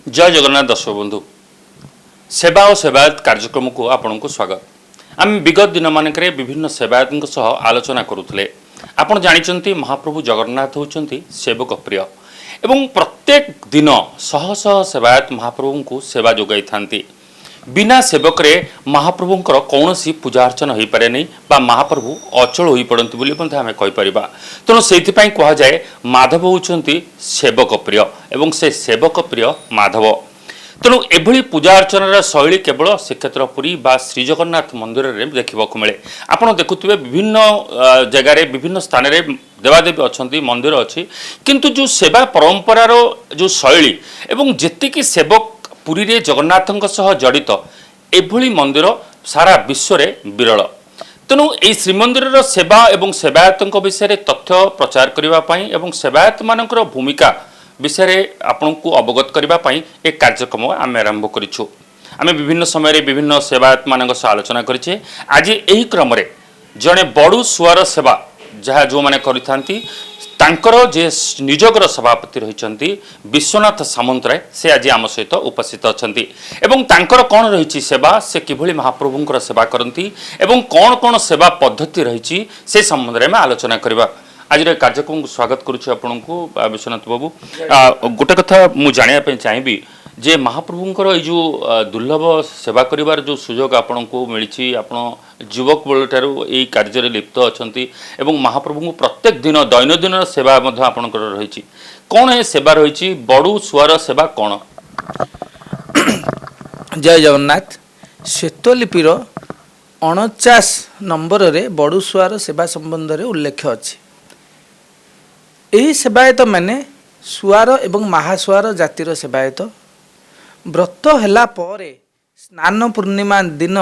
ଜୟ ଜଗନ୍ନାଥ ଦର୍ଶକ ବନ୍ଧୁ, ସେବା ଓ ସେବାୟତ କାର୍ଯ୍ୟକ୍ରମକୁ ଆପଣଙ୍କୁ ସ୍ୱାଗତ। ଆମେ ବିଗତ ଦିନମାନଙ୍କରେ ବିଭିନ୍ନ ସେବାୟତଙ୍କ ସହ ଆଲୋଚନା କରୁଥିଲେ। ଆପଣ ଜାଣିଛନ୍ତି, ମହାପ୍ରଭୁ ଜଗନ୍ନାଥ ହେଉଛନ୍ତି ସେବକ ପ୍ରିୟ ଏବଂ ପ୍ରତ୍ୟେକ ଦିନ ଶହ ଶହ ସେବାୟତ ମହାପ୍ରଭୁଙ୍କୁ ସେବା ଯୋଗାଇଥାନ୍ତି। ବିନା ସେବକରେ ମହାପ୍ରଭୁଙ୍କର କୌଣସି ପୂଜା ଅର୍ଚ୍ଚନା ହୋଇପାରେନି ବା ମହାପ୍ରଭୁ ଅଚଳ ହୋଇପଡ଼ନ୍ତି ବୋଲି ମଧ୍ୟ ଆମେ କହିପାରିବା। ତେଣୁ ସେଇଥିପାଇଁ କୁହାଯାଏ, ମାଧବ ହେଉଛନ୍ତି ସେବକ ପ୍ରିୟ ଏବଂ ସେ ସେବକ ପ୍ରିୟ ମାଧବ। ତେଣୁ ଏଭଳି ପୂଜା ଅର୍ଚ୍ଚନାର ଶୈଳୀ କେବଳ ଶ୍ରୀକ୍ଷେତ୍ର ପୁରୀ ବା ଶ୍ରୀଜଗନ୍ନାଥ ମନ୍ଦିରରେ ଦେଖିବାକୁ ମିଳେ। ଆପଣ ଦେଖୁଥିବେ, ବିଭିନ୍ନ ଜାଗାରେ, ବିଭିନ୍ନ ସ୍ଥାନରେ ଦେବାଦେବୀ ଅଛନ୍ତି, ମନ୍ଦିର ଅଛି, କିନ୍ତୁ ଯେଉଁ ସେବା ପରମ୍ପରାର ଯେଉଁ ଶୈଳୀ ଏବଂ ଯେତିକି ସେବକ ପୁରୀରେ ଜଗନ୍ନାଥଙ୍କ ସହ ଜଡ଼ିତ, ଏଭଳି ମନ୍ଦିର ସାରା ବିଶ୍ୱରେ ବିରଳ। ତେଣୁ ଏହି ଶ୍ରୀମନ୍ଦିରର ସେବା ଏବଂ ସେବାୟତଙ୍କ ବିଷୟରେ ତଥ୍ୟ ପ୍ରଚାର କରିବା ପାଇଁ ଏବଂ ସେବାୟତମାନଙ୍କର ଭୂମିକା ବିଷୟରେ ଆପଣଙ୍କୁ ଅବଗତ କରିବା ପାଇଁ ଏ କାର୍ଯ୍ୟକ୍ରମ ଆମେ ଆରମ୍ଭ କରିଛୁ। ଆମେ ବିଭିନ୍ନ ସମୟରେ ବିଭିନ୍ନ ସେବାୟତମାନଙ୍କ ସହ ଆଲୋଚନା କରିଛେ। ଆଜି ଏହି କ୍ରମରେ ଜଣେ ବଡ଼ୁ ସୁଆର ସେବା ଯାହା ଯେଉଁମାନେ କରିଥାନ୍ତି, ତାଙ୍କର ଯେ ନିଯୋଗର ସଭାପତି ରହିଛନ୍ତି ବିଶ୍ୱନାଥ ସାମନ୍ତରାୟ, ସେ ଆଜି ଆମ ସହିତ ଉପସ୍ଥିତ ଅଛନ୍ତି ଏବଂ ତାଙ୍କର କ'ଣ ରହିଛି ସେବା, ସେ କିଭଳି ମହାପ୍ରଭୁଙ୍କର ସେବା କରନ୍ତି ଏବଂ କ'ଣ କ'ଣ ସେବା ପଦ୍ଧତି ରହିଛି, ସେ ସମ୍ବନ୍ଧରେ ଆମେ ଆଲୋଚନା କରିବା। ଆଜିର ଏ କାର୍ଯ୍ୟକ୍ରମକୁ ସ୍ୱାଗତ କରୁଛୁ ଆପଣଙ୍କୁ, ବିଶ୍ୱନାଥ ବାବୁ। ଗୋଟେ କଥା ମୁଁ ଜାଣିବା ପାଇଁ ଚାହିଁବି ଯେ ମହାପ୍ରଭୁଙ୍କର ଏଇ ଯେଉଁ ଦୁର୍ଲଭ ସେବା କରିବାର ଯେଉଁ ସୁଯୋଗ ଆପଣଙ୍କୁ ମିଳିଛି, ଆପଣ ଯୁବକ ବେଳଠାରୁ ଏଇ କାର୍ଯ୍ୟରେ ଲିପ୍ତ ଅଛନ୍ତି ଏବଂ ମହାପ୍ରଭୁଙ୍କୁ ପ୍ରତ୍ୟେକ ଦିନ ଦୈନନ୍ଦିନର ସେବା ମଧ୍ୟ ଆପଣଙ୍କର ରହିଛି। କ'ଣ ଏ ସେବା ରହିଛି? ବଡ଼ୁ ସୁଆର ସେବା କ'ଣ? ଜୟ ଜଗନ୍ନାଥ। ଶ୍ୱେତଲିପିର 49 ନମ୍ବରରେ ବଡ଼ୁସୁଆର ସେବା ସମ୍ବନ୍ଧରେ ଉଲ୍ଲେଖ ଅଛି। ଏହି ସେବାୟତମାନେ ସୁଆର ଏବଂ ମହାସୁଆର ଜାତିର ସେବାୟତ। ବ୍ରତ ହେଲା ପରେ ସ୍ନାନ ପୂର୍ଣ୍ଣିମା ଦିନ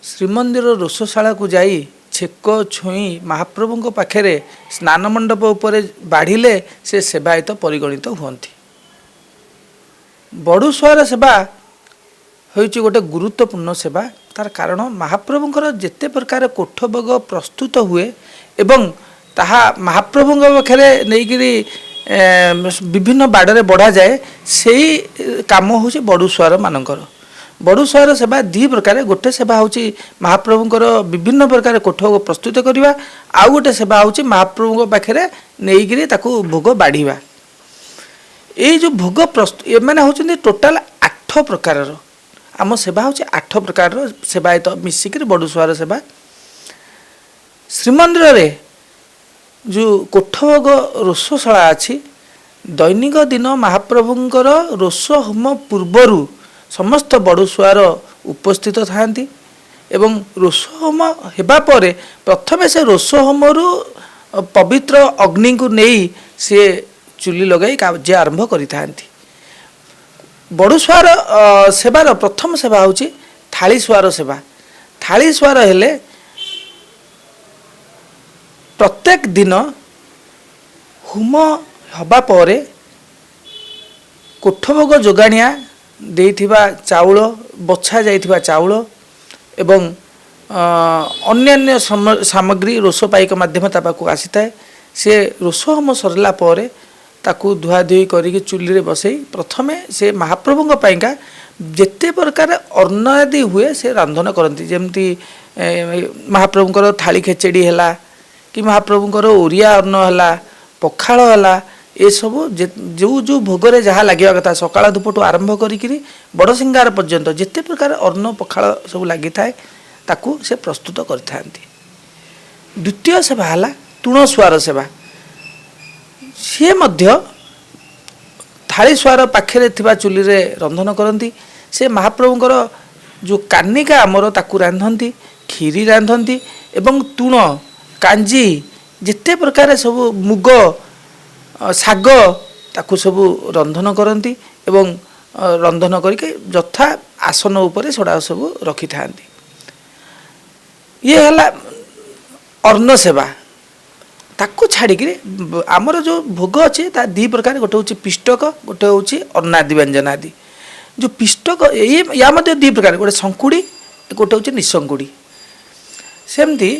ଶ୍ରୀମନ୍ଦିର ରୋଷଶାଳାକୁ ଯାଇ ଛେକ ଛୁଇଁ ମହାପ୍ରଭୁଙ୍କ ପାଖରେ ସ୍ନାନ ମଣ୍ଡପ ଉପରେ ବାଢ଼ିଲେ ସେ ସେବାୟତ ପରିଗଣିତ ହୁଅନ୍ତି। ବଡ଼ୁସୁଆର ସେବା ହେଉଛି ଗୋଟେ ଗୁରୁତ୍ୱପୂର୍ଣ୍ଣ ସେବା। ତାର କାରଣ, ମହାପ୍ରଭୁଙ୍କର ଯେତେ ପ୍ରକାର କୋଠ ଭୋଗ ପ୍ରସ୍ତୁତ ହୁଏ ଏବଂ ତାହା ମହାପ୍ରଭୁଙ୍କ ପାଖରେ ନେଇକିରି ବିଭିନ୍ନ ବାଡ଼ରେ ବଢ଼ାଯାଏ, ସେଇ କାମ ହେଉଛି ବଡ଼ୁସୁଆର ମାନଙ୍କର। ବଡ଼ୁସୁଆର ସେବା ଦୁଇ ପ୍ରକାର। ଗୋଟେ ସେବା ହେଉଛି ମହାପ୍ରଭୁଙ୍କର ବିଭିନ୍ନ ପ୍ରକାର କୋଠ ଭୋଗ ପ୍ରସ୍ତୁତ କରିବା, ଆଉ ଗୋଟେ ସେବା ହେଉଛି ମହାପ୍ରଭୁଙ୍କ ପାଖରେ ନେଇକିରି ତାକୁ ଭୋଗ ବାଢ଼ିବା। ଏଇ ଯେଉଁ ଭୋଗ ଏମାନେ ହେଉଛନ୍ତି ଟୋଟାଲ 8 ପ୍ରକାରର। ଆମ ସେବା ହେଉଛି 8 ପ୍ରକାରର ସେବାୟତ ମିଶିକିରି ବଡ଼ୁସୁଆର ସେବା। ଶ୍ରୀମନ୍ଦିରରେ ଯେଉଁ କୋଠଭୋଗ ରୋଷଶାଳା ଅଛି, ଦୈନିକ ଦିନ ମହାପ୍ରଭୁଙ୍କର ରୋଷ ହୋମ ପୂର୍ବରୁ ସମସ୍ତ ବଡ଼ୁସୁଆର ଉପସ୍ଥିତ ଥାଆନ୍ତି ଏବଂ ରୋଷ ହୋମ ହେବା ପରେ ପ୍ରଥମେ ସେ ରୋଷ ହୋମରୁ ପବିତ୍ର ଅଗ୍ନିକୁ ନେଇ ସିଏ ଚୁଲି ଲଗାଇ କାର୍ଯ୍ୟ ଆରମ୍ଭ କରିଥାନ୍ତି। ବଡ଼ୁସୁଆର ସେବାର ପ୍ରଥମ ସେବା ହେଉଛି ଥାଳି ସୁଆର ସେବା। ଥାଳି ସୁଆର ହେଲେ ପ୍ରତ୍ୟେକ ଦିନ ହୋମ ହେବା ପରେ କୋଠଭୋଗ ଯୋଗାଣିଆ ଦେଇଥିବା ଚାଉଳ, ବଛା ଯାଇଥିବା ଚାଉଳ ଏବଂ ଅନ୍ୟାନ୍ୟ ସାମଗ୍ରୀ ରୋଷ ପାଇକ ମାଧ୍ୟମ ତା ପାଖକୁ ଆସିଥାଏ। ସେ ରୋଷ ହୋମ ସରିଲା ପରେ ତାକୁ ଧୁଆଧୁଇ କରିକି ଚୁଲିରେ ବସେଇ ପ୍ରଥମେ ସେ ମହାପ୍ରଭୁଙ୍କ ପାଇଁକା ଯେତେ ପ୍ରକାର ଅନ୍ନ ଆଦି ହୁଏ, ସେ ରନ୍ଧନ କରନ୍ତି। ଯେମିତି ମହାପ୍ରଭୁଙ୍କର ଥାଳି ଖେଚେଡ଼ି ହେଲା କି ମହାପ୍ରଭୁଙ୍କର ଓରିଆ ଅନ୍ନ ହେଲା, ପଖାଳ ହେଲା, ଏସବୁ ଯେଉଁ ଯେଉଁ ଭୋଗରେ ଯାହା ଲାଗିବା କଥା, ସକାଳ ଧୂପଠୁ ଆରମ୍ଭ କରିକିରି ବଡ଼ ସିଙ୍ଗାର ପର୍ଯ୍ୟନ୍ତ ଯେତେ ପ୍ରକାର ଅନ୍ନ, ପଖାଳ ସବୁ ଲାଗିଥାଏ, ତାକୁ ସେ ପ୍ରସ୍ତୁତ କରିଥାନ୍ତି। ଦ୍ୱିତୀୟ ସେବା ହେଲା ତୁଣ ସୁଆର ସେବା। ସିଏ ମଧ୍ୟ ଥାଳି ସୁଆର ପାଖରେ ଥିବା ଚୁଲିରେ ରନ୍ଧନ କରନ୍ତି। ସେ ମହାପ୍ରଭୁଙ୍କର ଯେଉଁ କାନିକା ଆମର, ତାକୁ ରାନ୍ଧନ୍ତି, କ୍ଷୀରି ରାନ୍ଧନ୍ତି ଏବଂ ତୁଣ, କାଞ୍ଜି, ଯେତେ ପ୍ରକାର ସବୁ ମୁଗ, ଶାଗ, ତାକୁ ସବୁ ରନ୍ଧନ କରନ୍ତି ଏବଂ ରନ୍ଧନ କରିକି ଯଥା ଆସନ ଉପରେ ସେଗୁଡ଼ାକ ସବୁ ରଖିଥାନ୍ତି। ଇଏ ହେଲା ଅନ୍ନ ସେବା। ତାକୁ ଛାଡ଼ିକିରି ଆମର ଯେଉଁ ଭୋଗ ଅଛି, ତା ଦୁଇ ପ୍ରକାର। ଗୋଟେ ହେଉଛି ପିଷ୍ଟକ, ଗୋଟେ ହେଉଛି ଅନ୍ନାଦି ବ୍ୟଞ୍ଜନାଦି। ଯେଉଁ ପିଷ୍ଟକ, ଏଇ ୟା ମଧ୍ୟ ଦୁଇ ପ୍ରକାର, ଗୋଟେ ଶଙ୍କୁଡ଼ି, ଗୋଟେ ହେଉଛି ନିଶଙ୍କୁଡ଼ି। ସେମିତି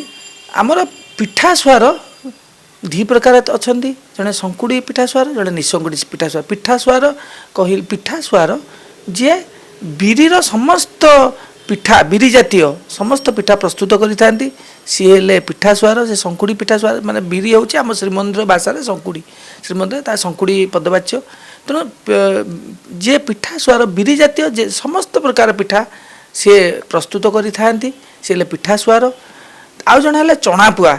ଆମର ପିଠା ସୁଆର ଦୁଇ ପ୍ରକାର ଅଛନ୍ତି, ଜଣେ ଶଙ୍କୁଡ଼ି ପିଠା ସୁଆର, ଜଣେ ନିଶଙ୍କୁଡ଼ି ପିଠା ସୁଆର। ପିଠା ସୁଆର କହି, ପିଠା ସୁଆର ଯିଏ ବିରିର ସମସ୍ତ ପିଠା, ବିରି ଜାତୀୟ ସମସ୍ତ ପିଠା ପ୍ରସ୍ତୁତ କରିଥାନ୍ତି, ସିଏ ହେଲେ ପିଠା ସୁଆର। ସେ ଶଙ୍କୁଡ଼ି ପିଠା ସୁଆର ମାନେ ବିରି ହେଉଛି ଆମ ଶ୍ରୀମନ୍ଦିର ଭାଷାରେ ଶଙ୍କୁଡ଼ି, ଶ୍ରୀମନ୍ଦିର ତା ଶଙ୍କୁଡ଼ି ପଦବାଚ୍ୟ। ତେଣୁ ଯିଏ ପିଠା ସୁଆର ବିରି ଜାତୀୟ ଯେ ସମସ୍ତ ପ୍ରକାର ପିଠା ସିଏ ପ୍ରସ୍ତୁତ କରିଥାନ୍ତି, ସିଏ ହେଲେ ପିଠା ସୁଆର। ଆଉ ଜଣେ ହେଲେ ଚଣାପୁଆ,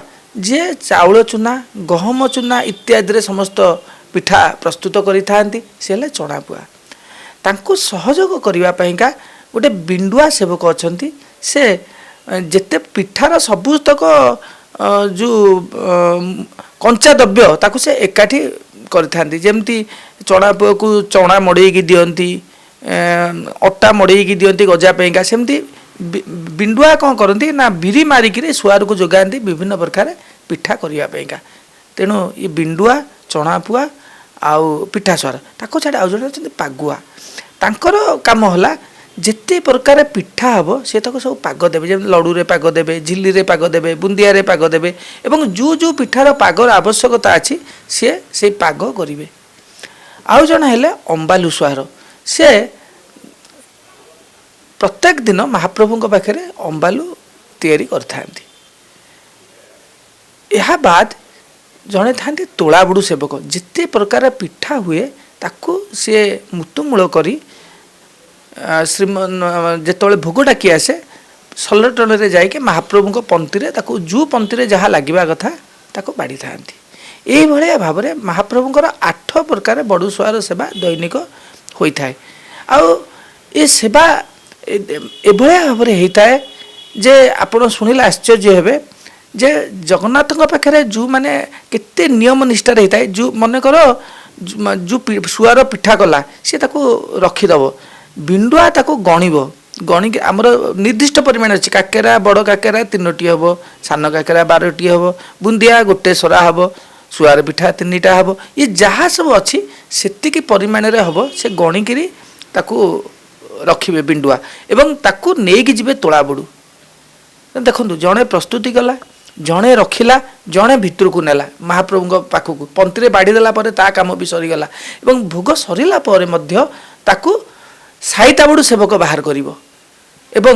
ଯିଏ ଚାଉଳ ଚୁନା, ଗହମ ଚୁନା ଇତ୍ୟାଦିରେ ସମସ୍ତ ପିଠା ପ୍ରସ୍ତୁତ କରିଥାନ୍ତି, ସେ ହେଲେ ଚଣାପୁଆ। ତାଙ୍କୁ ସହଯୋଗ କରିବା ପାଇଁକା ଗୋଟେ ବିଣ୍ଡୁଆ ସେବକ ଅଛନ୍ତି। ସେ ଯେତେ ପିଠାର ସବୁତକ ଯେଉଁ କଞ୍ଚା ଦ୍ରବ୍ୟ ତାକୁ ସେ ଏକାଠି କରିଥାନ୍ତି। ଯେମିତି ଚଣାପୁଆକୁ ଚଣା ମଡ଼େଇକି ଦିଅନ୍ତି, ଅଟା ମଡ଼େଇକି ଦିଅନ୍ତି ଗଜା ପାଇଁକା, ସେମିତି ବିଣ୍ଡୁଆ କ'ଣ କରନ୍ତି ନା ବିରି ମାରିକିରି ସୁଆରକୁ ଯୋଗାନ୍ତି ବିଭିନ୍ନ ପ୍ରକାର ପିଠା କରିବା ପାଇଁକା। ତେଣୁ ଏ ବିଣ୍ଡୁଆ, ଚଣାପୁଆ ଆଉ ପିଠା ସୁଆର। ତାକୁ ଛାଡ଼ି ଆଉ ଜଣେ ଅଛନ୍ତି ପାଗୁଆ। ତାଙ୍କର କାମ ହେଲା ଯେତେ ପ୍ରକାର ପିଠା ହେବ ସେ ତାକୁ ସବୁ ପାଗ ଦେବେ। ଯେମିତି ଲଡ଼ୁରେ ପାଗ ଦେବେ, ଝିଲ୍ଲିରେ ପାଗ ଦେବେ, ବୁନ୍ଦିଆରେ ପାଗ ଦେବେ, ଏବଂ ଯେଉଁ ଯେଉଁ ପିଠାର ପାଗର ଆବଶ୍ୟକତା ଅଛି ସିଏ ସେଇ ପାଗ କରିବେ। ଆଉ ଜଣେ ହେଲେ ଅମ୍ବାଲୁ ସୁଆର, ସେ ପ୍ରତ୍ୟେକ ଦିନ ମହାପ୍ରଭୁଙ୍କ ପାଖରେ ଅମ୍ବାଲୁ ତିଆରି କରିଥାନ୍ତି। ଏହା ବାଦ ଜଣେ ଥାନ୍ତି ତୋଳାବୁଡ଼ୁ ସେବକ। ଯେତେ ପ୍ରକାର ପିଠା ହୁଏ ତାକୁ ସିଏ ମୁତୁମୂଳ କରି ଶ୍ରୀମ ଯେତେବେଳେ ଭୋଗ ଡାକି ଆସେ ସଲଟଣରେ ଯାଇକି ମହାପ୍ରଭୁଙ୍କ ପନ୍ତିରେ ତାକୁ ଯେଉଁ ପନ୍ତିରେ ଯାହା ଲାଗିବା କଥା ତାକୁ ବାଢ଼ିଥାନ୍ତି। ଏଇଭଳିଆ ଭାବରେ ମହାପ୍ରଭୁଙ୍କର 8 ପ୍ରକାର ବଡ଼ୁ ସୁଆର ସେବା ଦୈନିକ ହୋଇଥାଏ। ଆଉ ଏ ସେବା ଏଭଳିଆ ଭାବରେ ହେଇଥାଏ ଯେ ଆପଣ ଶୁଣିଲେ ଆଶ୍ଚର୍ଯ୍ୟ ହେବେ ଯେ ଜଗନ୍ନାଥଙ୍କ ପାଖରେ ଯେଉଁମାନେ କେତେ ନିୟମ ନିଷ୍ଠାରେ ହେଇଥାଏ। ଯେଉଁ ମନେକର ଯେଉଁ ସୁଆର ପିଠା କଲା ସିଏ ତାକୁ ରଖିଦେବ, ବିଣ୍ଡୁଆ ତାକୁ ଗଣିବ, ଗଣିକି ଆମର ନିର୍ଦ୍ଦିଷ୍ଟ ପରିମାଣ ଅଛି। କାକେରା, ବଡ଼ କାକେରା 3ଟି ହେବ, ସାନ କାକେରା 12ଟି ହେବ, ବୁନ୍ଦିଆ ଗୋଟେ ସରା ହେବ, ସୁଆର ପିଠା 3ଟା ହେବ। ଇଏ ଯାହା ସବୁ ଅଛି ସେତିକି ପରିମାଣରେ ହେବ, ସେ ଗଣିକିରି ତାକୁ ରଖିବେ ବିଣ୍ଡୁଆ ଏବଂ ତାକୁ ନେଇକି ଯିବେ ତୋଳାବୁଡ଼ୁ। ଦେଖନ୍ତୁ, ଜଣେ ପ୍ରସ୍ତୁତି କଲା, ଜଣେ ରଖିଲା, ଜଣେ ଭିତରକୁ ନେଲା ମହାପ୍ରଭୁଙ୍କ ପାଖକୁ, ପନ୍ତିରେ ବାଢ଼ି ଦେଲା ପରେ ତା କାମ ବି ସରିଗଲା। ଏବଂ ଭୋଗ ସରିଲା ପରେ ମଧ୍ୟ ତାକୁ ସାଇତାବୁଡ଼ୁ ସେବକ ବାହାର କରିବ ଏବଂ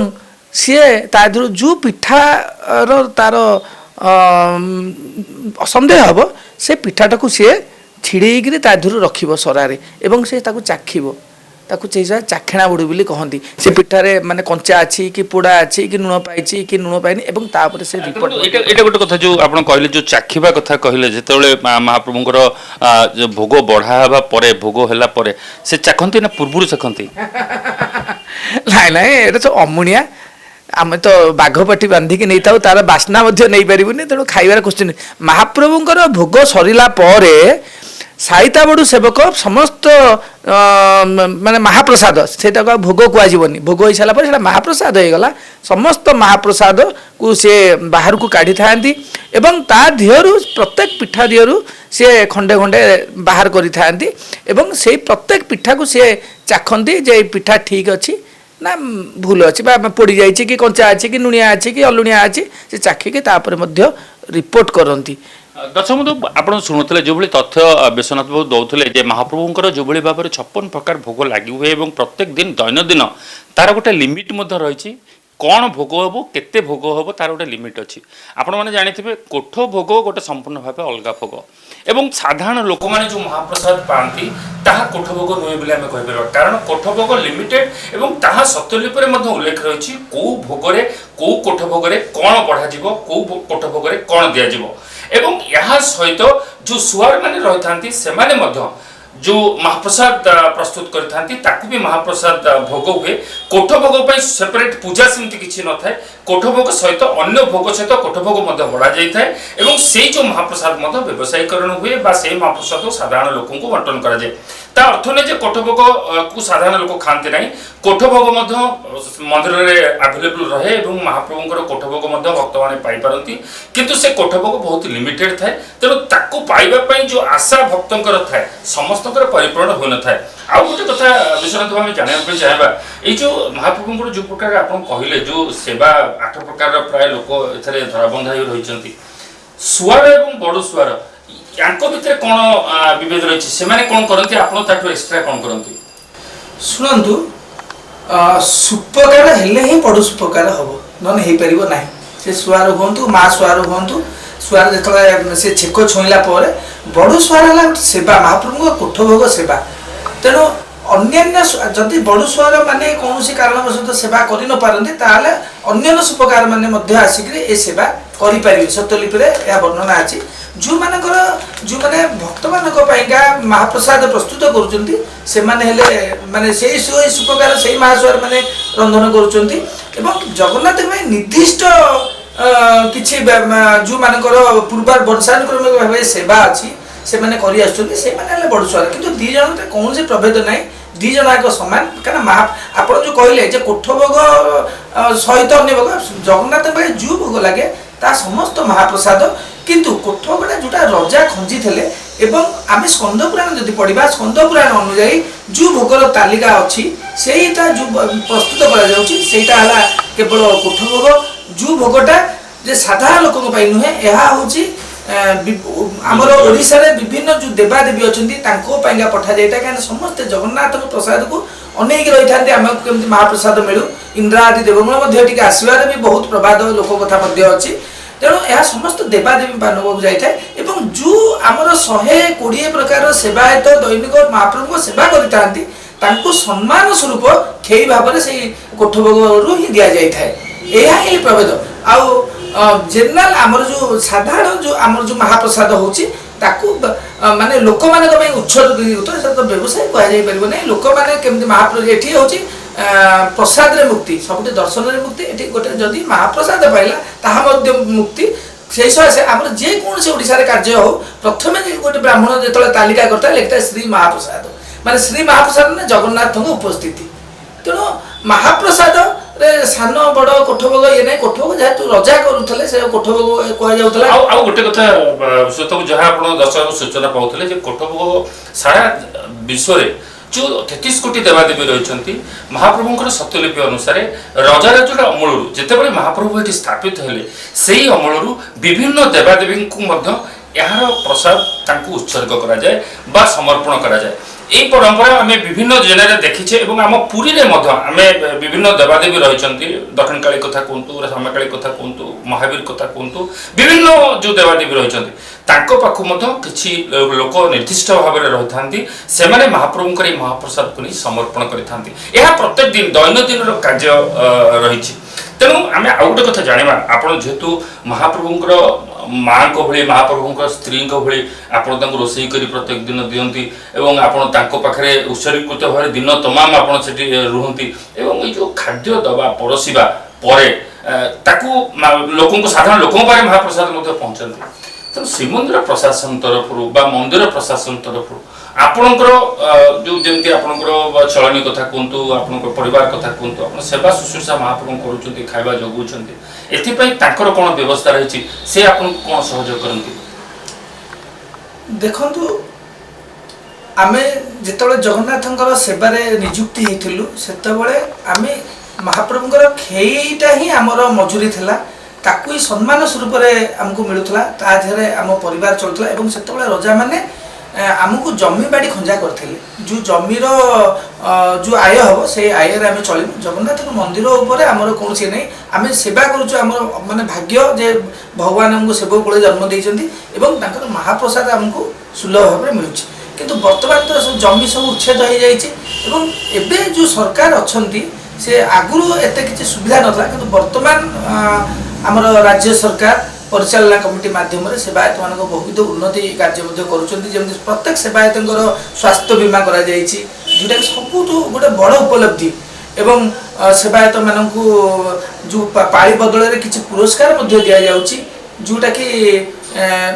ସିଏ ତା ଦେହରୁ ଯେଉଁ ପିଠାର ତାର ସନ୍ଦେହ ହେବ ସେ ପିଠାଟାକୁ ସିଏ ଛିଡ଼େଇକିରି ତା ଦେହରୁ ରଖିବ ସରାରେ ଏବଂ ସେ ତାକୁ ଚାଖିବ। ତାକୁ ସେଇ ଚାଖେଣା ବୁଡ଼ୁ ବୋଲି କହନ୍ତି। ସେ ପିଠାରେ ମାନେ କଞ୍ଚା ଅଛି କି ପୋଡ଼ା ଅଛି କି ଲୁଣ ପାଇଛି କି ଲୁଣ ପାଇନି, ଏବଂ ତାପରେ ସେ ରିପୋର୍ଟ। ଏଇଟା ଗୋଟେ କଥା ଯେଉଁ ଆପଣ କହିଲେ, ଯେଉଁ ଚାଖିବା କଥା କହିଲେ, ଯେତେବେଳେ ମହାପ୍ରଭୁଙ୍କର ଯୋଉ ଭୋଗ ବଢ଼ା ହେବା ପରେ, ଭୋଗ ହେଲା ପରେ ସେ ଚାଖନ୍ତି ନା ପୂର୍ବରୁ ଚାଖନ୍ତି? ନାଇଁ ନାଇଁ, ଏଇଟା ତ ଅମୁଣିଆ, ଆମେ ତ ବାଘ ପାଟି ବାନ୍ଧିକି ନେଇଥାଉ, ତାର ବାସ୍ନା ମଧ୍ୟ ନେଇପାରିବୁନି, ତେଣୁ ଖାଇବାର କୋଶ୍ଚିନ୍। ମହାପ୍ରଭୁଙ୍କର ଭୋଗ ସରିଲା ପରେ ସାଇତାବଡ଼ୁ ସେବକ ସମସ୍ତ ମାନେ ମହାପ୍ରସାଦ, ସେଇଟାକୁ ଆଉ ଭୋଗ କୁହାଯିବନି, ଭୋଗ ହେଇସାରିଲା ପରେ ସେଇଟା ମହାପ୍ରସାଦ ହେଇଗଲା। ସମସ୍ତ ମହାପ୍ରସାଦକୁ ସିଏ ବାହାରକୁ କାଢ଼ିଥାନ୍ତି ଏବଂ ତା ଦେହରୁ ପ୍ରତ୍ୟେକ ପିଠା ଦେହରୁ ସିଏ ଖଣ୍ଡେ ଖଣ୍ଡେ ବାହାର କରିଥାନ୍ତି ଏବଂ ସେଇ ପ୍ରତ୍ୟେକ ପିଠାକୁ ସିଏ ଚାଖନ୍ତି ଯେ ଏଇ ପିଠା ଠିକ୍ ଅଛି ନା ଭୁଲ ଅଛି, ବା ପୋଡ଼ି ଯାଇଛି କି କଞ୍ଚା ଅଛି କି ଲୁଣିଆ ଅଛି କି ଅଲୁଣିଆ ଅଛି, ସେ ଚାଖିକି ତାପରେ ମଧ୍ୟ ରିପୋର୍ଟ କରନ୍ତି। ଦର୍ଶକ ବନ୍ଧୁ, ଆପଣ ଶୁଣୁଥିଲେ ଯେଉଁଭଳି ତଥ୍ୟ ବିଶ୍ୱନାଥ ବାବୁ ଦେଉଥିଲେ ଯେ ମହାପ୍ରଭୁଙ୍କର ଯେଉଁଭଳି ଭାବରେ 56 ପ୍ରକାର ଭୋଗ ଲାଗି ହୁଏ ଏବଂ ପ୍ରତ୍ୟେକ ଦିନ ଦୈନନ୍ଦିନ ତାର ଗୋଟେ ଲିମିଟ୍ ମଧ୍ୟ ରହିଛି, କ'ଣ ଭୋଗ ହେବ, କେତେ ଭୋଗ ହେବ, ତାର ଗୋଟେ ଲିମିଟ୍ ଅଛି। ଆପଣମାନେ ଜାଣିଥିବେ କୋଠ ଭୋଗ ଗୋଟେ ସମ୍ପୂର୍ଣ୍ଣ ଭାବେ ଅଲଗା ଭୋଗ ଏବଂ ସାଧାରଣ ଲୋକମାନେ ଯେଉଁ ମହାପ୍ରସାଦ ପାଆନ୍ତି ତାହା କୋଠ ଭୋଗ ନୁହେଁ ବୋଲି ଆମେ କହିପାରିବା, କାରଣ କୋଠ ଭୋଗ ଲିମିଟେଡ୍ ଏବଂ ତାହା ସତ୍ୟଲିପିରେ ମଧ୍ୟ ଉଲ୍ଲେଖ ରହିଛି କେଉଁ ଭୋଗରେ, କେଉଁ କୋଠ ଭୋଗରେ କ'ଣ ବଢ଼ାଯିବ, କେଉଁ କୋଠ ଭୋଗରେ କ'ଣ ଦିଆଯିବ। ଏବଂ ଏହା ସହିତ ଯେଉଁ ସୁଆରମାନେ ରହିଥାନ୍ତି ସେମାନେ ମଧ୍ୟ ଯେଉଁ ମହାପ୍ରସାଦ ପ୍ରସ୍ତୁତ କରିଥାନ୍ତି ତାକୁ ବି ମହାପ୍ରସାଦ ଭୋଗ ହୁଏ। କୋଠ ଭୋଗ ପାଇଁ ସେପାରେଟ୍ ପୂଜା ସେମିତି କିଛି ନଥାଏ, କୋଠ ଭୋଗ ସହିତ ଅନ୍ୟ ଭୋଗ ସହିତ କୋଠ ଭୋଗ ମଧ୍ୟ ବଢ଼ାଯାଇଥାଏ ଏବଂ ସେଇ ଯେଉଁ ମହାପ୍ରସାଦ ମଧ୍ୟ ବ୍ୟବସାୟୀକରଣ ହୁଏ ବା ସେଇ ମହାପ୍ରସାଦକୁ ସାଧାରଣ ଲୋକଙ୍କୁ ବଣ୍ଟନ କରାଯାଏ। ତା ଅର୍ଥ ନୁହେଁ ଯେ କୋଠ ଭୋଗକୁ ସାଧାରଣ ଲୋକ ଖାଆନ୍ତି ନାହିଁ, କୋଠ ଭୋଗ ମଧ୍ୟ ମନ୍ଦିରରେ ଆଭେଲେବୁଲ୍ ରହେ ଏବଂ ମହାପ୍ରଭୁଙ୍କର କୋଠ ଭୋଗ ମଧ୍ୟ ଭକ୍ତମାନେ ପାଇପାରନ୍ତି, କିନ୍ତୁ ସେ କୋଠ ଭୋଗ ବହୁତ ଲିମିଟେଡ୍ ଥାଏ। ତେଣୁ ତାକୁ ପାଇବା ପାଇଁ ଯେଉଁ ଆଶା ଭକ୍ତଙ୍କର ଥାଏ ସମସ୍ତଙ୍କର ପରିପୂରଣ ହୋଇନଥାଏ। ଆଉ ଗୋଟେ କଥା ବିଶ୍ୱନାଥ ଆମେ ଜାଣିବା ପାଇଁ ଚାହିଁବା, ଏଇ ଯେଉଁ ମହାପ୍ରଭୁଙ୍କର ଯେଉଁ ପ୍ରକାର ଆପଣ କହିଲେ ଯେଉଁ ସେବା 8 ପ୍ରକାରର ପ୍ରାୟ ଲୋକ ଏଥିରେ ଧରାବନ୍ଧା ହୋଇ ରହିଛନ୍ତି, ସୁଆର ଏବଂ ବଡ଼ ସୁଆର ୟାଙ୍କ ଭିତରେ କ'ଣ ବିଭେଦ ରହିଛି? ସେମାନେ କ'ଣ କରନ୍ତି, ଆପଣ ତାଠୁ ଏକ୍ସଟ୍ରା କ'ଣ କରନ୍ତି? ଶୁଣନ୍ତୁ, ସୁପକାର ହେଲେ ହିଁ ବଡୁ ସୁପକାର ହବ, ନହେଲେ ହେଇପାରିବ ନାହିଁ। ସେ ସୁଆର ହୁଅନ୍ତୁ, ମା ସୁଆର ହୁଅନ୍ତୁ, ସୁଆର ଯେତେବେଳେ ସେ ଛେକ ଛୁଇଁଲା ପରେ ବଡୁ ସୁଆର ହେଲା ଗୋଟେ ସେବା, ମହାପ୍ରଭୁଙ୍କ କୋଠ ଭୋଗ ସେବା। ତେଣୁ ଅନ୍ୟାନ୍ୟ ଯଦି ବଡୁ ସୁଆର ମାନେ କୌଣସି କାରଣବଶତଃ ସେବା କରି ନ ପାରନ୍ତି, ତାହେଲେ ଅନ୍ୟାନ୍ୟ ସୁପକାର ମାନେ ମଧ୍ୟ ଆସିକିରି ଏ ସେବା କରିପାରିବେ। ସତ୍ୟଲିପିରେ ଏହା ବର୍ଣ୍ଣନା ଅଛି। ଯେଉଁମାନେ ଭକ୍ତମାନଙ୍କ ପାଇଁକା ମହାପ୍ରସାଦ ପ୍ରସ୍ତୁତ କରୁଛନ୍ତି, ସେମାନେ ହେଲେ ମାନେ ସେଇ ସୁପକାର, ସେଇ ମହାସୁଆର ମାନେ ରନ୍ଧନ କରୁଛନ୍ତି। ଏବଂ ଜଗନ୍ନାଥଙ୍କ ପାଇଁ ନିର୍ଦ୍ଦିଷ୍ଟ କିଛି ଯେଉଁମାନଙ୍କର ପୂର୍ବ ବଂଶାନୁକ୍ରମିକ ଭାବେ ସେବା ଅଛି, ସେମାନେ କରି ଆସୁଛନ୍ତି, ସେମାନେ ହେଲେ ବଡୁ ସୁଆର। କିନ୍ତୁ ଦି ଜଣ ଭିତରେ କୌଣସି ପ୍ରଭେଦ ନାହିଁ, ଦି ଜଣ ଯାକ ସମାନ। କାରଣ ମହା ଆପଣ ଯେଉଁ କହିଲେ ଯେ କୋଠ ଭୋଗ ସହିତ ଅନ୍ୟ ଭୋଗ, ଜଗନ୍ନାଥଙ୍କ ପାଖରେ ଯେଉଁ ଭୋଗ ଲାଗେ ତା ସମସ୍ତ ମହାପ୍ରସାଦ। କିନ୍ତୁ କୋଠ ଭୋଗଟା ଯେଉଁଟା ରଜା ଖଞ୍ଜିଥିଲେ, ଏବଂ ଆମେ ସ୍କନ୍ଦ ପୁରାଣ ଯଦି ପଢ଼ିବା, ସ୍କନ୍ଦ ପୁରାଣ ଅନୁଯାୟୀ ଯେଉଁ ଭୋଗର ତାଲିକା ଅଛି, ସେଇଟା ଯେଉଁ ପ୍ରସ୍ତୁତ କରାଯାଉଛି, ସେଇଟା ହେଲା କେବଳ କୋଠ ଭୋଗ। ଯେଉଁ ଭୋଗଟା ଯେ ସାଧାରଣ ଲୋକଙ୍କ ପାଇଁ ନୁହେଁ, ଏହା ହେଉଛି ଆମର ଓଡ଼ିଶାରେ ବିଭିନ୍ନ ଯେଉଁ ଦେବାଦେବୀ ଅଛନ୍ତି ତାଙ୍କ ପାଇଁକା ପଠାଯାଇଥାଏ। କାହିଁକିନା ସମସ୍ତେ ଜଗନ୍ନାଥଙ୍କ ପ୍ରସାଦକୁ ଅନେଇକି ରହିଥାନ୍ତି, ଆମକୁ କେମିତି ମହାପ୍ରସାଦ ମିଳୁ। ଇନ୍ଦ୍ରାଦି ଦେବଗଣ ମଧ୍ୟ ଟିକେ ଆସିବାର ବି ବହୁତ ପ୍ରବାଦ ଲୋକ କଥା ମଧ୍ୟ ଅଛି। ତେଣୁ ଏହା ସମସ୍ତ ଦେବାଦେବୀ ମାନଙ୍କୁ ଯାଇଥାଏ। ଏବଂ ଯେଉଁ ଆମର 120 ପ୍ରକାର ସେବାୟତ ଦୈନିକ ମହାପ୍ରଭୁଙ୍କ ସେବା କରିଥାନ୍ତି, ତାଙ୍କୁ ସମ୍ମାନ ସ୍ୱରୂପ ଖେଇ ଭାବରେ ସେଇ କୋଠ ଭୋଗରୁ ହିଁ ଦିଆଯାଇଥାଏ। ଏହା ହିଁ ପ୍ରଭେଦ। ଆଉ ଜେନେରାଲ ଆମର ଯେଉଁ ସାଧାରଣ ଯେଉଁ ଆମର ଯେଉଁ ମହାପ୍ରସାଦ ହେଉଛି, ତାକୁ ମାନେ ଲୋକମାନଙ୍କ ପାଇଁ ଉତ୍ସର୍ଗୀକୃତ, ସେଟା ତ ବ୍ୟବସାୟ କୁହାଯାଇ ପାରିବ ନାହିଁ। ଲୋକମାନେ କେମିତି ମହାପ୍ରସାଦ, ଏଠି ହେଉଛି ପ୍ରସାଦରେ ମୁକ୍ତି, ସବୁଠି ଦର୍ଶନରେ ମୁକ୍ତି। ଏଠି ଗୋଟେ ଯଦି ମହାପ୍ରସାଦ ପାଇଲା ତାହା ମଧ୍ୟ ମୁକ୍ତି। ସେଇ ସକାଶେ ଆମର ଯେକୌଣସି ଓଡ଼ିଶାରେ କାର୍ଯ୍ୟ ହଉ, ପ୍ରଥମେ ଗୋଟେ ବ୍ରାହ୍ମଣ ଯେତେବେଳେ ତାଲିକା କରିଥାଏ, ଲେଖିଥାଏ ଶ୍ରୀ ମହାପ୍ରସାଦ। ମାନେ ଶ୍ରୀ ମହାପ୍ରସାଦ ମାନେ ଜଗନ୍ନାଥଙ୍କ ଉପସ୍ଥିତି। ତେଣୁ ମହାପ୍ରସାଦରେ ସାନ ବଡ଼ କୋଠ ଭୋଗ ଇଏ ନାହିଁ। କୋଠ ଭୋଗ ଯେହେତୁ ରଜା କରୁଥିଲେ, ସେ କୋଠ ଭୋଗ କୁହାଯାଉଥିଲା। ଆଉ ଗୋଟେ କଥା ଶ୍ରୋତାକୁ, ଯାହା ଆପଣ ଦର୍ଶକ ସୂଚନା ପାଉଥିଲେ ଯେ କୋଠ ଭୋଗ ସାରା ବିଶ୍ୱରେ ଯେଉଁ 33 କୋଟି ଦେବାଦେବୀ ରହିଛନ୍ତି, ମହାପ୍ରଭୁଙ୍କର ସତ୍ୟଲିପି ଅନୁସାରେ ରଜାରାଜୁଡ଼ା ଅମଳରୁ ଯେତେବେଳେ ମହାପ୍ରଭୁ ଏଠି ସ୍ଥାପିତ ହେଲେ, ସେଇ ଅମଳରୁ ବିଭିନ୍ନ ଦେବାଦେବୀଙ୍କୁ ମଧ୍ୟ ଏହାର ପ୍ରସାଦ ତାଙ୍କୁ ଉତ୍ସର୍ଗ କରାଯାଏ ବା ସମର୍ପଣ କରାଯାଏ। এই ପରମ୍ପରା ଆମେ ବିଭିନ୍ନ ଜିଲ୍ଲାରେ ଦେଖିଛେ ଏବଂ ଆମ ପୁରୀରେ ମଧ୍ୟ ଆମେ ବିଭିନ୍ନ ଦେବାଦେବୀ ରହିଛନ୍ତି। ଦକ୍ଷିଣକାଳୀ କଥା କୁହନ୍ତୁ, ଶ୍ୟାମାକାଳୀ କଥା କୁହନ୍ତୁ, ମହାବୀର କଥା କୁହନ୍ତୁ, ବିଭିନ୍ନ ଯେଉଁ ଦେବାଦେବୀ ରହିଛନ୍ତି ତାଙ୍କ ପାଖକୁ ମଧ୍ୟ କିଛି ଲୋକ ନିର୍ଦ୍ଦିଷ୍ଟ ଭାବରେ ରହିଥାନ୍ତି। ସେମାନେ ମହାପ୍ରଭୁଙ୍କର ଏହି ମହାପ୍ରସାଦକୁ ନେଇ ସମର୍ପଣ କରିଥାନ୍ତି। ଏହା ପ୍ରତ୍ୟେକ ଦିନ ଦୈନନ୍ଦିନର କାର୍ଯ୍ୟ ରହିଛି। ତେଣୁ ଆମେ ଆଉ ଗୋଟେ କଥା ଜାଣିବା, ଆପଣ ଯେହେତୁ ମହାପ୍ରଭୁଙ୍କର ମାଆଙ୍କ ଭଳି, ମହାପ୍ରଭୁଙ୍କ ସ୍ତ୍ରୀଙ୍କ ଭଳି ଆପଣ ତାଙ୍କୁ ରୋଷେଇ କରି ପ୍ରତ୍ୟେକ ଦିନ ଦିଅନ୍ତି ଏବଂ ଆପଣ ତାଙ୍କ ପାଖରେ ଉତ୍ସର୍ଗୀକୃତ ଭାବରେ ଦିନ ତମାମ ଆପଣ ସେଠି ରୁହନ୍ତି ଏବଂ ଏଇ ଯେଉଁ ଖାଦ୍ୟ ଦେବା ପରସିବା ପରେ ତାକୁ ଲୋକଙ୍କୁ, ସାଧାରଣ ଲୋକଙ୍କ ପାଖରେ ମହାପ୍ରସାଦ ମଧ୍ୟ ପହଞ୍ଚାନ୍ତି। ତେଣୁ ଶ୍ରୀମନ୍ଦିର ପ୍ରଶାସନ ତରଫରୁ ବା ମନ୍ଦିର ପ୍ରଶାସନ ତରଫରୁ ଆପଣଙ୍କର ଯେଉଁ ଯେମିତି ଆପଣଙ୍କର ଚଳନୀ କଥା କୁହନ୍ତୁ, ଆପଣଙ୍କ ପରିବାର କଥା କୁହନ୍ତୁ, ଆପଣ ସେବା ଶୁଶ୍ରୂଷା ମହାପ୍ରଭୁ କରୁଛନ୍ତି, ଖାଇବା ଯୋଗାଉଛନ୍ତି, ଏଥିପାଇଁ ତାଙ୍କର କ'ଣ ବ୍ୟବସ୍ଥା ରହିଛି, ସେ ଆପଣଙ୍କୁ କ'ଣ ସହଯୋଗ କରନ୍ତି? ଦେଖନ୍ତୁ, ଆମେ ଯେତେବେଳେ ଜଗନ୍ନାଥଙ୍କର ସେବାରେ ନିଯୁକ୍ତି ହେଇଥିଲୁ, ସେତେବେଳେ ଆମେ ମହାପ୍ରଭୁଙ୍କର ଖେଇଟା ହିଁ ଆମର ମଜୁରୀ ଥିଲା। ତାକୁ ହିଁ ସମ୍ମାନ ସ୍ୱରୂପରେ ଆମକୁ ମିଳୁଥିଲା, ତା ଦେହରେ ଆମ ପରିବାର ଚଳୁଥିଲା। ଏବଂ ସେତେବେଳେ ରଜାମାନେ ଆମକୁ ଜମି ବାଡ଼ି ଖଞ୍ଜା କରିଥିଲେ, ଯେଉଁ ଜମିର ଯେଉଁ ଆୟ ହେବ ସେଇ ଆୟରେ ଆମେ ଚଳିବୁ। ଜଗନ୍ନାଥଙ୍କ ମନ୍ଦିର ଉପରେ ଆମର କୌଣସି ନାହିଁ। ଆମେ ସେବା କରୁଛୁ, ଆମର ମାନେ ଭାଗ୍ୟ ଯେ ଭଗବାନ ଆମକୁ ସେବକ କୂଳରେ ଜନ୍ମ ଦେଇଛନ୍ତି ଏବଂ ତାଙ୍କର ମହାପ୍ରସାଦ ଆମକୁ ସୁଲଭ ଭାବରେ ମିଳୁଛି। କିନ୍ତୁ ବର୍ତ୍ତମାନ ତ ସବୁ ଜମି ସବୁ ଉଚ୍ଛେଦ ହେଇଯାଇଛି ଏବଂ ଏବେ ଯେଉଁ ସରକାର ଅଛନ୍ତି, ସେ ଆଗରୁ ଏତେ କିଛି ସୁବିଧା ନଥିଲା, କିନ୍ତୁ ବର୍ତ୍ତମାନ ଆମର ରାଜ୍ୟ ସରକାର ପରିଚାଳନା କମିଟି ମାଧ୍ୟମରେ ସେବାୟତମାନଙ୍କ ବହୁବିଧ ଉନ୍ନତି କାର୍ଯ୍ୟ ମଧ୍ୟ କରୁଛନ୍ତି। ଯେମିତି ପ୍ରତ୍ୟେକ ସେବାୟତଙ୍କର ସ୍ୱାସ୍ଥ୍ୟ ବୀମା କରାଯାଇଛି, ଯେଉଁଟାକି ସବୁଠୁ ଗୋଟେ ବଡ଼ ଉପଲବ୍ଧି। ଏବଂ ସେବାୟତମାନଙ୍କୁ ଯେଉଁ ପାଳି ବଦଳରେ କିଛି ପୁରସ୍କାର ମଧ୍ୟ ଦିଆଯାଉଛି, ଯେଉଁଟାକି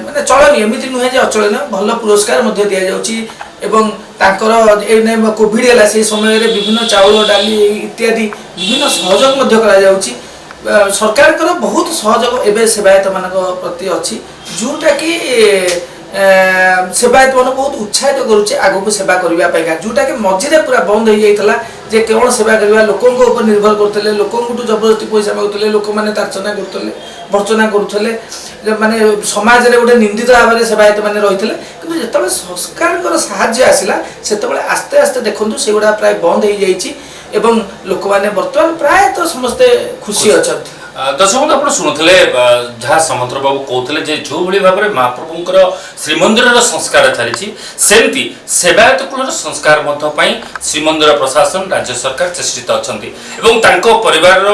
ମାନେ ଚଳନୀୟ, ଏମିତି ନୁହେଁ ଯେ ଅଚଳନୀୟ, ଭଲ ପୁରସ୍କାର ମଧ୍ୟ ଦିଆଯାଉଛି। ଏବଂ ତାଙ୍କର ଏଇନେ କୋଭିଡ଼ ହେଲା, ସେଇ ସମୟରେ ବିଭିନ୍ନ ଚାଉଳ ଡାଲି ଇତ୍ୟାଦି ବିଭିନ୍ନ ସହଯୋଗ ମଧ୍ୟ କରାଯାଉଛି। ସରକାରଙ୍କର ବହୁତ ସହଯୋଗ ଏବେ ସେବାୟତମାନଙ୍କ ପ୍ରତି ଅଛି, ଯେଉଁଟାକି ସେବାୟତ ମାନଙ୍କୁ ବହୁତ ଉତ୍ସାହିତ କରୁଛି ଆଗକୁ ସେବା କରିବା ପାଇଁକା, ଯେଉଁଟାକି ମଝିରେ ପୁରା ବନ୍ଦ ହେଇଯାଇଥିଲା ଯେ କେବଳ ସେବା କରିବା ଲୋକଙ୍କ ଉପରେ ନିର୍ଭର କରୁଥିଲେ, ଲୋକଙ୍କଠୁ ଜବରଦସ୍ତି ପଇସା ମାଗୁଥିଲେ, ଲୋକମାନେ ତାର୍ଚ୍ଛନା କରୁଥିଲେ, ଭର୍ତ୍ସନା କରୁଥିଲେ, ଯେ ମାନେ ସମାଜରେ ଗୋଟେ ନିନ୍ଦିତ ଭାବରେ ସେବାୟତ ମାନେ ରହିଥିଲେ। କିନ୍ତୁ ଯେତେବେଳେ ସରକାରଙ୍କର ସାହାଯ୍ୟ ଆସିଲା ସେତେବେଳେ ଆସ୍ତେ ଆସ୍ତେ ଦେଖନ୍ତୁ ସେଗୁଡ଼ା ପ୍ରାୟ ବନ୍ଦ ହେଇଯାଇଛି ଏବଂ ଲୋକମାନେ ବର୍ତ୍ତମାନ ପ୍ରାୟତଃ ସମସ୍ତେ ଖୁସି ଅଛନ୍ତି। ଦର୍ଶକ ବନ୍ଧୁ, ଆପଣ ଶୁଣୁଥିଲେ ଯାହା ସାମନ୍ତର ବାବୁ କହୁଥିଲେ ଯେ ଯେଉଁଭଳି ଭାବରେ ମହାପ୍ରଭୁଙ୍କର ଶ୍ରୀମନ୍ଦିରର ସଂସ୍କାର ଚାଲିଛି, ସେମିତି ସେବାୟତ କୁଳର ସଂସ୍କାର ମଧ୍ୟ ପାଇଁ ଶ୍ରୀମନ୍ଦିର ପ୍ରଶାସନ, ରାଜ୍ୟ ସରକାର ଚେଷ୍ଟିତ ଅଛନ୍ତି ଏବଂ ତାଙ୍କ ପରିବାରର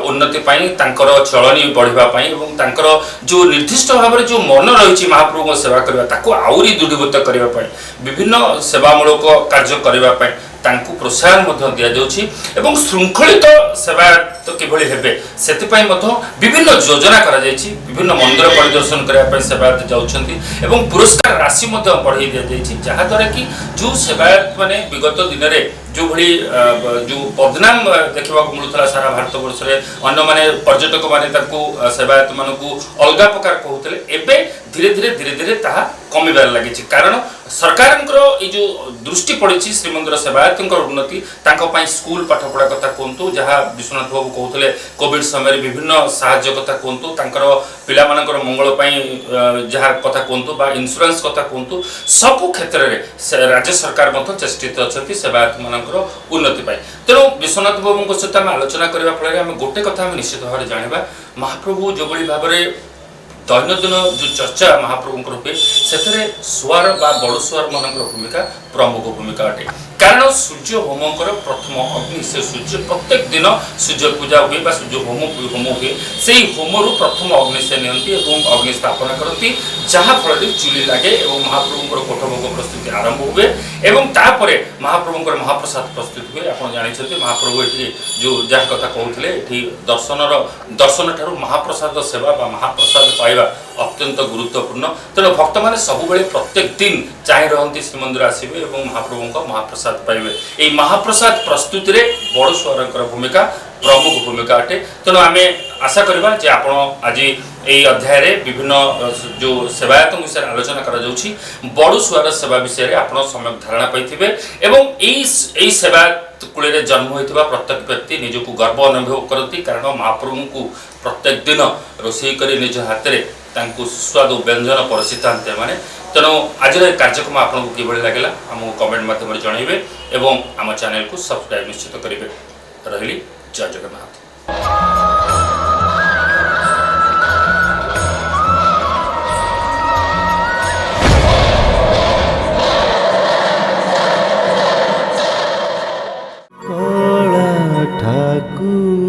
ଉନ୍ନତି ପାଇଁ, ତାଙ୍କର ଚଳଣି ବଢ଼ିବା ପାଇଁ ଏବଂ ତାଙ୍କର ଯେଉଁ ନିର୍ଦ୍ଦିଷ୍ଟ ଭାବରେ ଯେଉଁ ମନ ରହିଛି ମହାପ୍ରଭୁଙ୍କ ସେବା କରିବା, ତାକୁ ଆହୁରି ଦୃଢ଼ୀଭୂତ କରିବା ପାଇଁ ବିଭିନ୍ନ ସେବାମୂଳକ କାର୍ଯ୍ୟ କରିବା ପାଇଁ ତାଙ୍କୁ ପ୍ରୋତ୍ସାହନ ମଧ୍ୟ ଦିଆଯାଉଛି ଏବଂ ଶୃଙ୍ଖଳିତ ସେବାୟତ କିଭଳି ହେବେ ସେଥିପାଇଁ ମଧ୍ୟ ବିଭିନ୍ନ ଯୋଜନା କରାଯାଇଛି। ବିଭିନ୍ନ ମନ୍ଦିର ପରିଦର୍ଶନ କରିବା ପାଇଁ ସେବାୟତ ଯାଉଛନ୍ତି ଏବଂ ପୁରସ୍କାର ରାଶି ମଧ୍ୟ ବଢ଼େଇ ଦିଆଯାଇଛି, ଯାହାଦ୍ୱାରା କି ଯେଉଁ ସେବାୟତ ମାନେ ବିଗତ ଦିନରେ ଯେଉଁଭଳି ଯେଉଁ ବଦନାମ ଦେଖିବାକୁ ମିଳୁଥିଲା ସାରା ଭାରତ ବର୍ଷରେ, ଅନ୍ୟମାନେ ପର୍ଯ୍ୟଟକମାନେ ତାଙ୍କୁ ସେବାୟତମାନଙ୍କୁ ଅଲଗା ପ୍ରକାର କହୁଥିଲେ, ଏବେ ଧୀରେ ଧୀରେ ଧୀରେ ଧୀରେ ତାହା କମିବାରେ ଲାଗିଛି। କାରଣ ସରକାରଙ୍କର ଏଇ ଯେଉଁ ଦୃଷ୍ଟି ପଡ଼ିଛି ଶ୍ରୀମନ୍ଦିର ସେବାୟତଙ୍କର ଉନ୍ନତି, ତାଙ୍କ ପାଇଁ ସ୍କୁଲ ପାଠପଢ଼ା କଥା କୁହନ୍ତୁ, ଯାହା ବିଶ୍ୱନାଥ ବାବୁ କହୁଥିଲେ କୋଭିଡ ସମୟରେ ବିଭିନ୍ନ ସାହାଯ୍ୟ କଥା କୁହନ୍ତୁ, ତାଙ୍କର ପିଲାମାନଙ୍କର ମଙ୍ଗଳ ପାଇଁ ଯାହା କଥା କୁହନ୍ତୁ ବା ଇନ୍ସୁରାନ୍ସ କଥା କୁହନ୍ତୁ, ସବୁ କ୍ଷେତ୍ରରେ ରାଜ୍ୟ ସରକାର ମଧ୍ୟ ଚେଷ୍ଟିତ ଅଛନ୍ତି ସେବାୟତମାନଙ୍କର ଉନ୍ନତି ପାଇଁ। ତେଣୁ ବିଶ୍ୱନାଥ ବାବୁଙ୍କ ସହିତ ଆମେ ଆଲୋଚନା କରିବା ଫଳରେ ଆମେ ଗୋଟେ କଥା ଆମେ ନିଶ୍ଚିତ ଭାବରେ ଜାଣିବା, ମହାପ୍ରଭୁ ଯେଉଁଭଳି ଭାବରେ ଦୈନନ୍ଦିନ ଯେଉଁ ଚର୍ଚ୍ଚା ମହାପ୍ରଭୁଙ୍କର ହୁଏ ସେଥିରେ ସୁଆର ବା ବଡ଼ ସୁଆର ମାନଙ୍କର ଭୂମିକା ପ୍ରମୁଖ ଭୂମିକା ଅଟେ। କାରଣ ସୂର୍ଯ୍ୟ ହୋମଙ୍କର ପ୍ରଥମ ଅଗ୍ନି ସେ ସୂର୍ଯ୍ୟ, ପ୍ରତ୍ୟେକ ଦିନ ସୂର୍ଯ୍ୟ ପୂଜା ହୁଏ ବା ସୂର୍ଯ୍ୟ ହୋମ ହୁଏ, ସେଇ ହୋମରୁ ପ୍ରଥମ ଅଗ୍ନି ସେ ନିଅନ୍ତି ଏବଂ ଅଗ୍ନି ସ୍ଥାପନା କରନ୍ତି, ଯାହାଫଳରେ ଚୁଲି ଲାଗେ ଏବଂ ମହାପ୍ରଭୁଙ୍କର କୋଠଭୋଗ ପ୍ରସ୍ତୁତି ଆରମ୍ଭ ହୁଏ ଏବଂ ତାପରେ ମହାପ୍ରଭୁଙ୍କର ମହାପ୍ରସାଦ ପ୍ରସ୍ତୁତ ହୁଏ। ଆପଣ ଜାଣିଛନ୍ତି ମହାପ୍ରଭୁ ଏଠି ଯେଉଁ ଯାହା କଥା କହୁଥିଲେ, ଏଠି ଦର୍ଶନ ଠାରୁ ମହାପ୍ରସାଦ ସେବା ବା ମହାପ୍ରସାଦ ପାଇବା ଅତ୍ୟନ୍ତ ଗୁରୁତ୍ୱପୂର୍ଣ୍ଣ। ତେଣୁ ଭକ୍ତମାନେ ସବୁବେଳେ ପ୍ରତ୍ୟେକ ଦିନ ଚାହିଁ ରହନ୍ତି ଶ୍ରୀମନ୍ଦିର ଆସିବେ ଏବଂ ମହାପ୍ରଭୁଙ୍କ ମହାପ୍ରସାଦ ପାଇବେ। ଏହି ମହାପ୍ରସାଦ ପ୍ରସ୍ତୁତିରେ ବଡ଼ ସୁଆରଙ୍କର ଭୂମିକା ପ୍ରମୁଖ ଭୂମିକା ଅଟେ। ତେଣୁ ଆମେ ଆଶା କରିବା ଯେ ଆପଣ ଆଜି ଏହି ଅଧ୍ୟାୟରେ ବିଭିନ୍ନ ଯେଉଁ ସେବାୟତଙ୍କ ବିଷୟରେ ଆଲୋଚନା କରାଯାଉଛି, ବଡ଼ ସୁଆର ସେବା ବିଷୟରେ ଆପଣ ସମ୍ୟକ ଧାରଣା ପାଇଥିବେ ଏବଂ ଏଇ ସେବାୟତ କୂଳରେ ଜନ୍ମ ହୋଇଥିବା ପ୍ରତ୍ୟେକ ବ୍ୟକ୍ତି ନିଜକୁ ଗର୍ବ ଅନୁଭବ କରନ୍ତି, କାରଣ ମହାପ୍ରଭୁଙ୍କୁ ପ୍ରତ୍ୟେକ ଦିନ ରୋଷେଇ କରି ନିଜ ହାତରେ ତାଙ୍କୁ ସୁସ୍ୱାଦୁ ବ୍ୟଞ୍ଜନ ପରସିଥାନ୍ତି ଏମାନେ। ତେଣୁ ଆଜିର ଏ କାର୍ଯ୍ୟକ୍ରମ ଆପଣଙ୍କୁ କିଭଳି ଲାଗିଲା ଆମକୁ କମେଣ୍ଟ ମାଧ୍ୟମରେ ଜଣାଇବେ ଏବଂ ଆମ ଚ୍ୟାନେଲକୁ ସବସ୍କ୍ରାଇବ୍ ନିଶ୍ଚିତ କରିବେ। ରହିଲି, ଜୟ ଜଗନ୍ନାଥ। କଳା ଠାକୁର।